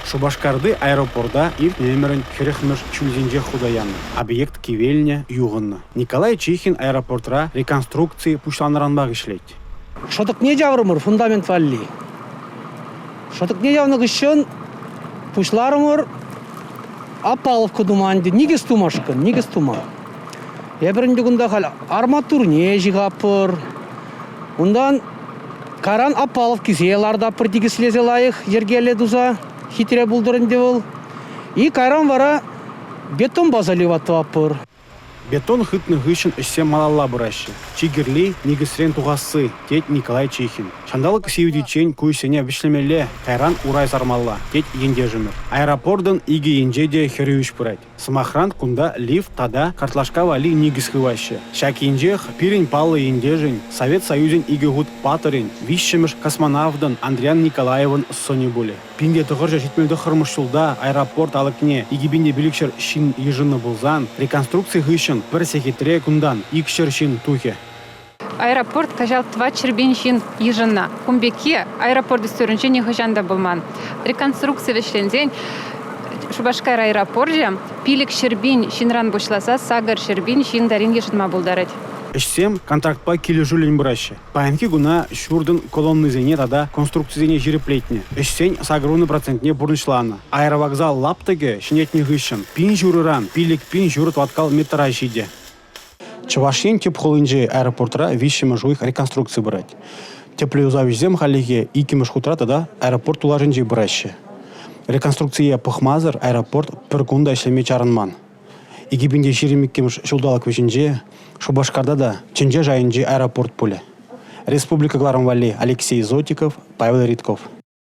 Шупашкарти аэропорта иртнӗ ӗмӗрӗн 40-мӗш ҫулӗсенчех хута янӑ. Объект кивелнӗ, юхӑннӑ. Николай Чихин аэропортра реконструкци пуҫланнӑранпах ӗҫлет. Шӑтӑкне чаврӑмӑр фундамент валли. Шӑтӑкне чавнӑ хыҫҫӑн пуҫларӑмӑр опалубка тума ӗнтӗ, никӗс тумашкӑн, никӗс тума. Эпир ӗнтӗ кунта халь арматурне ҫыхатпӑр. Унтан каран опалубкисене лартатпӑр тикӗслесе лайӑх, йӗркеллӗ туса, хитре пултӑр ӗнтӗ вӑл. И кайран вара бетонпа заливать тӑватпӑр. Бетон хытнӑ хыҫҫӑн ӗҫсем малалла пыраҫҫӗ. Чи кирли – никӗсрен тухасси, тет Николай Чихин. Ҫанталӑк сивӗтиччен ку ӗҫсене вӗҫлемелле, кайран урай сармалла, тет ентешӗмӗр. Аэропортӑн икӗ енче те хӗрӳ ӗҫ пырать. Сӑмахран, кунта лифт тата картлашка валли никӗс хываҫҫӗ. Ҫак енчех пирӗн паллӑ ентешӗн, Совет Союзӗн икӗ хут паттӑрӗн, виҫҫӗмӗш космонавтӑн Андриян Николаевӑн сӑнӗ пулӗ. 1979 ҫулта аэропорт алӑкне 2500 ҫын йышӑннӑ пулсан, реконструкци хыҫҫӑн пӗр сехетре кунтан 200 ҫын тухӗ. Аэропорт кӑҫал 400 пин ҫын йышӑннӑ. Кун пекки аэропорт историйӗнче нихӑҫан та пулман. Реконструкци вӗҫленсен Шупашкар аэропорчӗ 500 пин ҫынран пуҫласа 800 пин ҫын таран йышӑнма пултарать. Ӗҫсем контрактпа килӗшӳллӗн пыраҫҫӗ. Паянхи куна ҫуртӑн колоннисене тата конструкцисене ҫирӗплетнӗ, ӗҫсен 80 процентне пурнӑҫланӑ. Аэровокзал лаптӑкӗ ҫӗнетнӗ хыҫҫӑн пин ҫурӑран 5 пин ҫурӑ тӑваткал метра ҫитӗ. Чӑваш Ен тӗп хулинчи аэропортра виҫҫӗмӗш уйӑх реконструкци пырать. Тӗплӗ юсав ӗҫӗсем хальлӗхе иккӗмӗш хутра тата аэропорт тулашӗнче пыраҫҫӗ. Реконструкцие пӑхмасӑр аэропорт пӗр кун та ӗҫлеме чарӑнман. 2022 ҫулталӑк вӗҫӗнче Шупашкарта та тӗнче шайӗнчи аэропорт пулӗ. Республика кӑларӑм валли Алексей Зотиков, Павел Ритков.